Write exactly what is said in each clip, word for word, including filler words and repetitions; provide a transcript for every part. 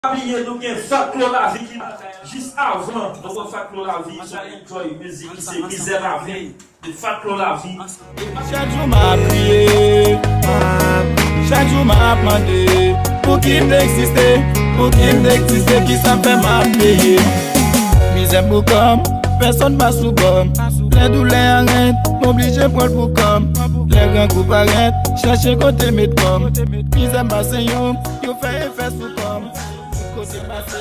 Pa bliye, nou gen Fatlo Lavi ki la. Jis avan nou pran Fatlo Lavi, nou enjoy mizik ki se Mizè Lavi de Fatlo Lavi. Chak jou m ap kriye, chak jou m ap mande, pouki m te egziste, pouki m te egziste, kisa m fè m ap peye. Mizè m pou kò m, pèsonn pa sou bò m. Lè doulè a rèd, m oblije pran l pou kò m. Lè grangou parèt, chèche kote met kò m. Mizè m pase yon, yo fè efè sou kò m. Kote m pase,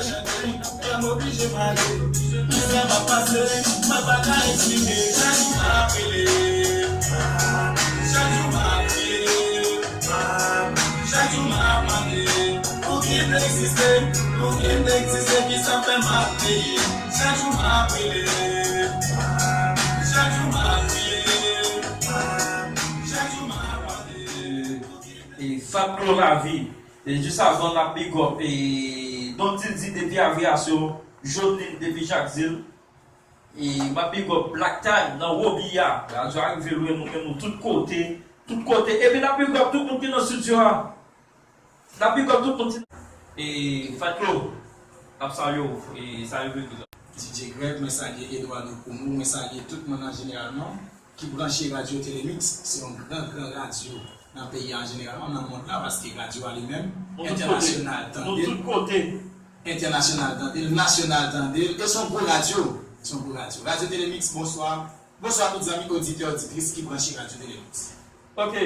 kè m oblije pale. Mizè m ap pase, mwen pa ka eksplike. Chak jou m ap rele, chak jou m ap kriye, chak jou m ap mande, pouki m egziste, pouki m egziste, kisa fè m ap peye. Chak jou m ap rele, chak jou m ap kriye, chak jou m ap mande. E Fatlo Lavi. E jis avan n ap big up e Don Didi depi Avyasyon, Jodeline depi Jakzil. E m ap big up Black Time nan Wobi a. Radyo a rive lwen nou menm, nou tout kote, tout kote. Epi n ap big up tout moun ki nan estidyo a. N ap big up tout moun ki... E Fatlo, n ap salye w, e salye piblik la. D J Greg, mwen salye Eduardo Poumou, mwen salye tout moun an jeneralman ki branche Radyo Telemix, se yon gran, gran radyo nan peyi a an jeneralman, nan mond lan, paske radyo a li menm, entènasyonal tande l. Nou tout kote. Entènasyonal tande l, nasyonal tande l, e se yon gwo radyo. Se yon gwo radyo. Radyo Telemix, bonswa. Bonswa tout zanmi oditè, oditris ki branche Radyo Telemix. Ok,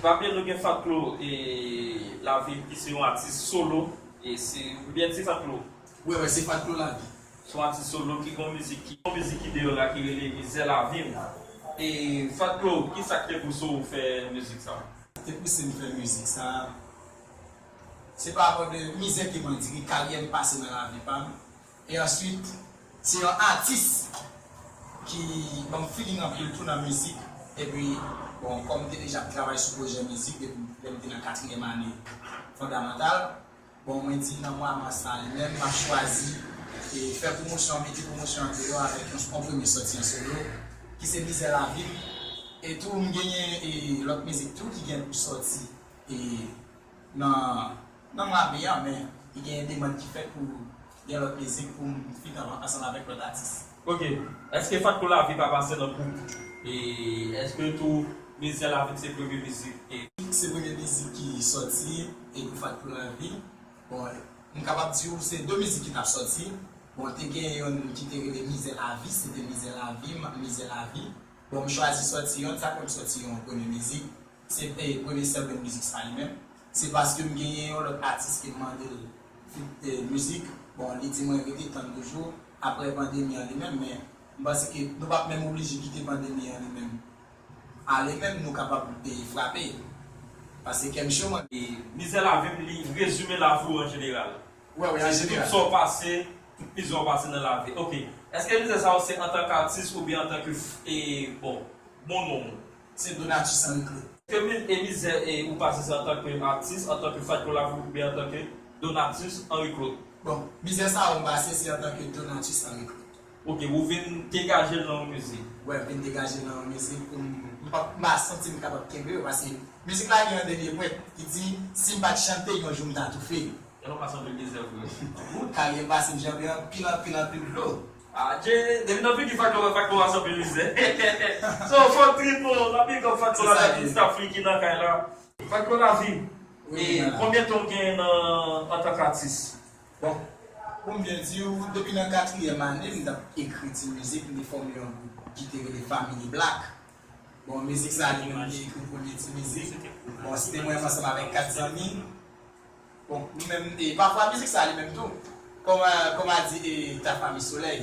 pa bliye nou gen Fatlo e Lavi ki se yon atis solo, e se, oubyen se Fatlo? Wi, wi, se Fatlo Lavi. Se yon atis solo ki gen yon mizik ki, yon mizik ki deyò la ki rele Mizè Lavi m. E Fatlo, kisa k te pouse w fè mizik sa? Sa k te pouse m fè mizik sa, se pa rapò de mizè ke m andire, karyè m pase nan lavi pa m. E answit, se yon atis ki ban m feeling anpil tou nan mizik. Epi, bon, kòm m te deja ap travay sou pwojè mizik depi lè m te nan katriyèm ane fondamantal, bon, mwen di nan mwa mas la li menm, m ap chwazi e fè pwomosyon, mete pwomosyon an deyò avèk yon, yon premye sòti an solo, ki se Mizè Lavi m. E tou, m genyen e lòt mizik tou ki gen pou sòti e nan, nan mwa me a, men li genyen demann ki fèt pou gen lòt mizik pou m feat ansanm avèk lòt atis. Ok. Èske Fatlo Lavi pa pase nan gwoup? E èske tou Mizè Lavi m se premye mizik? E se premye mizik ki sòti e pou Fatlo Lavi. Bon, m kapab di w se de mizik ki t ap sòti. Bon, te gen youn ki te rele Mizè Lavi, se te Mizè Lavi m, Mizè Lavi. Bon, m chwazi sòti youn, sa fè m sòti yon premye mizik. Se, e, premye sèl mizik sa li menm. Se paske m genyen yon lòt atis ke m mande l feat, e, mizik. Bon, li di mwen rete tann toujou. Apre pandemi an li menm, men m panse ke nou p ap menm oblije kite pandemi an li menm ale menm, nou kapab, e, frape. Paske kè m cho, mwen. E Mizè Lavi m, li rezime lavi w an jeneral. Wi, wi, an jeneral. Se tout sa w pase, tout mizè w pase nan lavi. Ok. Èske mizè sa yo se antanke atis oubyen antanke, e, bon, bon non w? Se Donatus Henry Claude. Ke mi-, e mizè, e, ou pase se antanke atis, antanke Fatlo Lavi oubyen antanke Donatus Henry Claude? Bon, mizè sa yo m pase se antanke Donatus Henry Claude. Ok, ou vin degaje l nan yon mizik. Wi, m vin degaje l nan yon mizik pou m, m pa, m pa santi m kapab kenbe yo, paske mizik la gen yon dènye pwent, li di, si m pa t chante, yon jou m ta toufe. Yon pa sanble mizè vre. Wout, karyè m pase m janbe anpil, anpil, anpil dlo. Adje, depi nan figi Fatlo, Fatlo a sanble mizè. So, fò trip, non, n ap big up Fatlo Lavi, staff li ki nan kay la. Fatlo Lavi, e konbyen tan w gen nan, antanke atis? Bon, pou m byen di w, depi nan katriyèm ane, m t ap ekri ti mizik, m te fòme yon gwoup ki te rele Family Black. Bon, mizik sa, li menm, m te ekri premye ti mizik. Bon, se te mwen menm ansanm avèk kat zanmi. Bon, nou menm, e pafwa mizik sa li menm tou. Kòm, kòm a di, e, ta fami Solèy,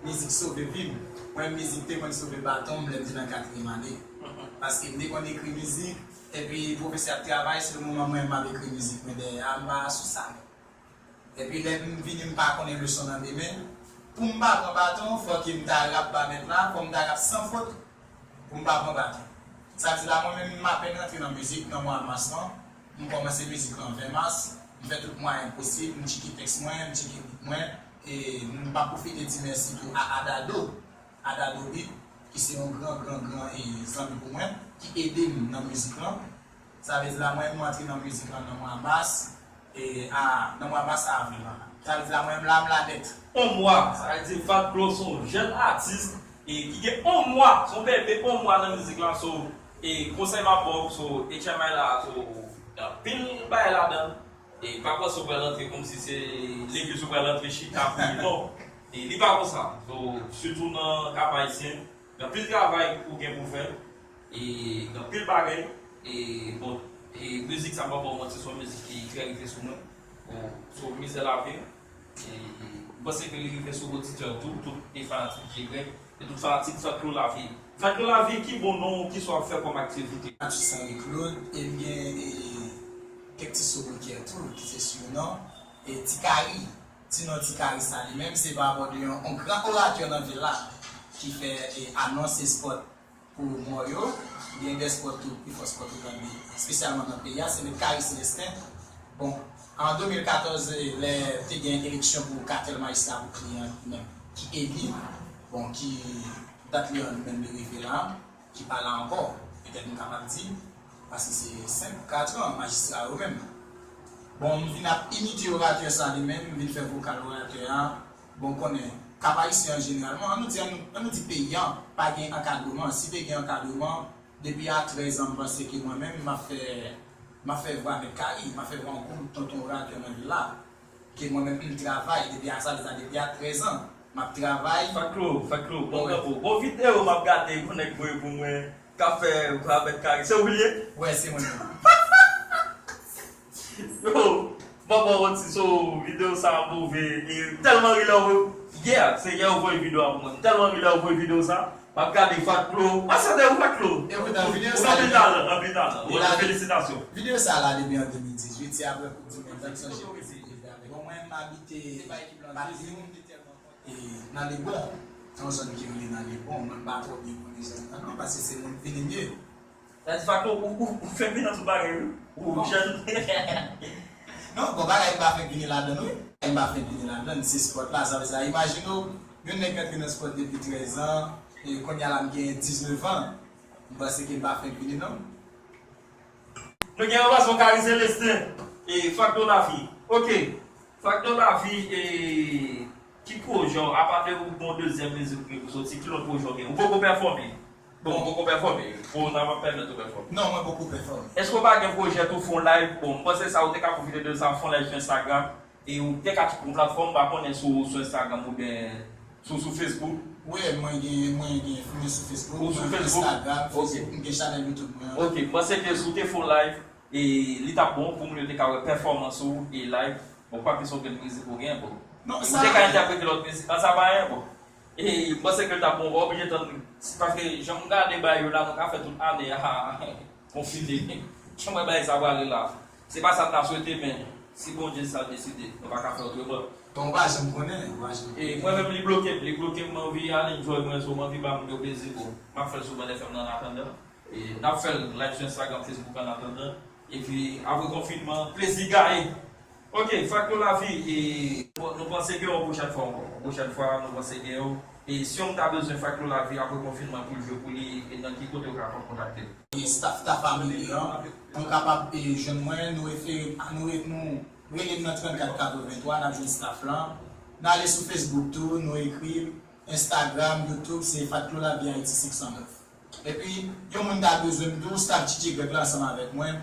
mizik sove vi m. Mwen, mizik te konn sove baton m lè m te nan katriyèm ane. Paske m te konn ekri mizik, epi pwofesè ap travay, se le moman mwen m ap ekri mizik mwen dèyè a, m pa sou sa menm. Epi lè m vini, m pa konnen leson nan demen. Pou m pa pran baton, fò ke m ta rap ba mèt la, fò m ta rap san fot. Pou m pa pran baton. Sa di la, mwen menm, m apèn rantre nan mizik nan mwa mas lan. M kòmanse mizik lan ven mas. M fè tout mwayen posib. M tcheke tèks mwen, m tcheke bit mwen. E m pa pwofite di mèsi tou a Adado. Adado Beat, ki se yon gran, gran, gran, e, zanmi pou mwen, ki ede m nan mizik lan. Sa vle di la, mwen, m rantre nan mizik lan nan mwa mas, e, a, nan mwa mas a avril lan. Sa vle di la, mwen menm la, m la nèt. On mwa, sa vle di Fat Klo se yon jèn atis e ki gen on mwa, se yon bebe on mwa nan mizik la, so, e konsèy m ap ba w, so, H M I la, so, gen anpil bagay ladan l, e pa panse w pral antre kòmsi se legliz ou pral antre chita priye, non, e li pa konsa, so, sitou nan Kap Ayisyen, gen anpil travay ou gen pou fè, e gen anpil bagay, e bon, e mizik sa m pa ba w manti, se yon mizik ki trè rive sou mwen, bon, sou mizè lavi m, e m panse ke li rive sou oditè tou, tout e fanatik Djegre, e tout fanatik Fat Klo Lavi. Fat Klo Lavi, ki bon non, ki sa w ap fè kòm aktivite? Atis Henry Claude, e m gen, e, kèk ti sobriquet tou, ki se surnom, e Ti Kari. Ti non Ti Kari sa li menm, se pa rapò de yon, yon gran oratè nan vil la, ki fè, e, anons e spòt pou mò yo, gen de spòt tou, pifò spòt ou tande, espesyalman nan peyi a, se Mèt Kari Celestin. Bon, an de mil katòz, lè te gen eleksyon pou katèl majistra Boukli an, ki eli, bon, ki dat li an li menm li rive la, ki pa la ankò, petèt nou kapab di, paske se senk, kat an, majistra yo menm. Bon, m vin ap imite oratè sa li menm, m vin fè vokal oratè a, Bon, konnen, Kap Ayisyen an jeneralman, an nou di, an nou, an nou di peyi an, pa gen ankadreman. Si te gen ankadreman, depi a trèz an, m panse ke mwen menm, m ap fè, m ap fè vwa Mèt Kari, m ap fè vwa yon gwo tonton oratè nan vil la. Ke mwen menm, m travay, depi a sa, sa depi a trèz an, m ap travay. Fat Klo, Fat Klo, bon kanpo. Bon videyo m ap gade, yon nèg voye pou mwen, k ap fè vwa Mèt Kari. Se ou li ye? Wè, se mwen menm. Yo, m ap ba w manti, so, videyo sa a move. E m tèlman ri lè w, yeah, se yè ou voye videyo a pou mwen. M tèlman ri lè ou voye videyo sa a, m ap gade Fat Klo. Mwen se de ou Fat Klo. E poutan, videyo sa a, anpil talan, anpil talan. Bon, felisitasyon. Videyo sa a la depi an de mil dizuit, se apre Koup di Mond lan, m sonje ke se li te avè. Bon, mwen, m abite Baton, e nan Lebon, yon zòn ki rele nan Lebon, mwen pa twò byen konnen zòn nan, non, paske se moun Vilin ye. Sa di Fat Klo, ou, ou, ou fenk vin nan tout bagay, wi. Ou jèn. Non, bon, bagay m pa fenk vini ladann, wi. M pa fenk vini ladann, se spòt la, sa vle sa. Imajine w, yon nèg antre nan spòt depi trèz an, e kounye a la m gen diznèf an. M panse ke m pa fenk vini, non. Nou gen yon fason Kari Celestin, e Fat Klo Lavi. Ok. Fat Klo Lavi, e ki pwojè w, apa de yon bon dezyèm mizik ou gen pou soti, ki lòt pwojè w gen? Ou poko pèfòme. Bon, ou poko pèfòme. Pou n ap pèmèt ou pèfòme. Non, mwen poko pèfòme. Èske w pa gen pwojè tou fè yon live? Bon, m panse sa ou te ka pwofite de sa, fè yon live sou Instagram. E ou te ka kite yon platfòm, m pa konnen si w sou Instagram oubyen si w sou Facebook. Wi, mwen gen, mwen gen, mwen sou Facebook, mwen sou Instagram, Facebook, m gen chanèl YouTube mwen. Ok, m panse ke si w te fè yon live, e li t ap bon pou moun yo te ka wè pèfòmans ou e live. Bon, pa kesyon ke mizik ou gen, bon. Non, ou te ka entèprete lòt mizik, an sa pa anyen, bon. E m panse ke l t ap bon, w pa oblije tann, paske jan m gade bagay yo la, nou ka fè tout ane a konfine. Jan m wè bagay sa prale la. Se pa sa n ta swete, men si Bondye sa deside, nou pa ka fè otreman. Bon, ou pa janm konnen, ou pa janm konnen. E mwen menm, li bloke m, li bloke m, m anvi al enjoy mwen, so m anvi ba moun yo plezi, bon, m ap fè l sou Band F M nan an atandan. E n ap fè l live sou Instagram, Facebook an atandan. Epi, apre konfinman, plezi gaye. Ok, Fat Klo Lavi, e bon, nou panse gen yon pwochèn fwa ankò. Yon pwochèn fwa, nou panse gen yon. E si yon moun ta bezwen Fat Klo Lavi apre konfinman pou l jwe pou li, e nan ki kote yo ka kontakte l? E staff Tafa Media an, nou kapab, e, jwenn mwen, nou refere, nou re-, nou rele m nan trannkat katrevenntwa, n ap jwenn staff lan. N ale sou Facebook tou, nou ekri m. Instagram, YouTube, se Fat Klo Lavi Ayiti senk san nèf. Epi, yon moun ta bezwen m tou, staff D J Greg la ansanm avèk mwen,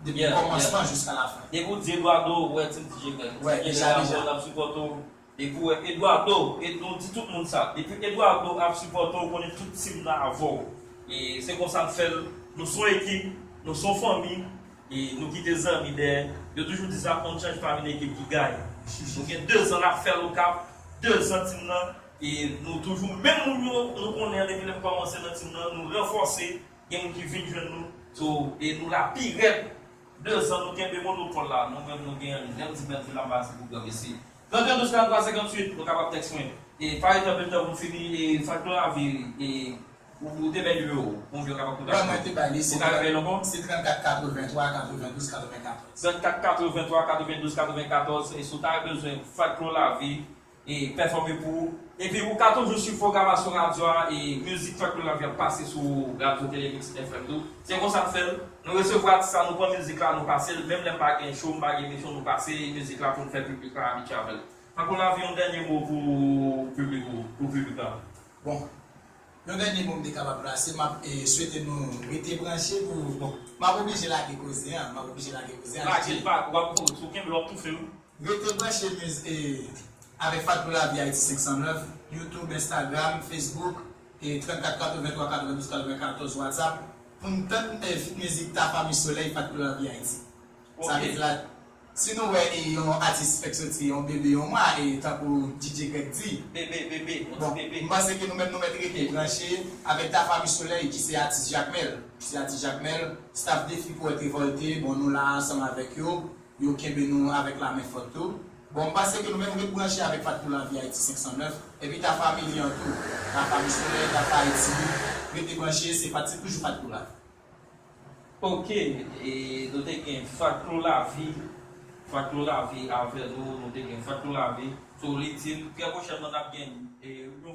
depi kòmansman jiska lafen. Depi w di Eduardo, ou wè team D J Greg. Wè, deja, deja. N ap sipòte w. Depi w wè Eduardo, e nou di tout moun sa. Depi Eduardo ap sipòte w, konnen tout team nan avè w. E se konsa n fè l. Nou se yon ekip, nou se yon fanmi, e nou kite zanmi dèyè. Yo toujou di sa, on change pa vin ekip ki gaye. Nou gen dezan n ap fè l Okap, dezan team nan, e nou toujou menm moun yo, nou konnen an depi lè m kòmanse nan team nan, nou ranfòse, gen moun ki vin jwenn nou, so, e nou la pi rèd. Dezan nou kenbe monopòl la, nou menm nou gen, lè m di Bèlvi la, m pa di pou granmesi. Trannteyen douz karanntwa senkantuit, nou kapab tèks mwen. E pa rete anpil tan pou m fini, e Fat Klo Lavi, e ou, ou te bay nimewo w, pou moun yo kapab kontakte w. Mwen te bay li, se trannkat katrevenntwa katrevendouz katrevenkatòz. Trannkat katrevenntwa katrevendouz katrevenkatòz, e si w ta bezwen Fat Klo Lavi, e pèfòme pou ou. Epi ou ka toujou swiv pwogramasyon radyo a, e mizik Fat Klo Lavi ap pase sou radyo Telemix F M tou. Se konsa n fè l. Nou resevwa atis la, nou pran mizik la, nou pase l. Menm lè m pa gen show, m pa gen emisyon, nou pase mizik la pou n fè piblik la abitye avè l. Fakou Lavi, yon dènye mo pou piblik ou, pou piblik la. Bon, yon dènye mo m te kapab plase, m ap e, swete nou rete branche pou, bon, m ap oblije lage koze an, m ap oblije lage koze an. Lage l pa, w ap, si w kenbe l w ap toufe wi. Rete branche miz e, avèk Fakou Lavi Ayiti senk san nèf, YouTube, Instagram, Facebook, e trannkat katrevenntwa katrevendouz katrevenkatòz WhatsApp, pou n tann e, mizik Tafa Miss Soleil, Fakou Lavi Ayiti. Sa vle di la, si nou wè e, yon atis fèk soti yon bebe yon mwa, e tankou DJ Greg di, Bebe, bebe, yon ti bon, bebe. M panse ke nou menm nou mèt rete branche avèk Tafa Miss Soleil ki se atis Jakmèl, ki se atis Jakmèl, staff Defi Powèt Revòlte, bon nou la ansanm avèk yo, yo kenbe nou avèk lamen fòt tou. Bon, m panse ke nou menm ret branche avèk Fakou Lavi Ayiti senk san nèf, epi Tafa Miss an tou, Tafa Miss Soleil, Tafa Ayiti, rete branche, se Fat, se toujou Fakou Lavi. Ok, e nou te gen Fakou Lavi, Fakou Lavi avè nou, nou te gen Fakou Lavi, so li di n trè pwochènman n ap gen e, yon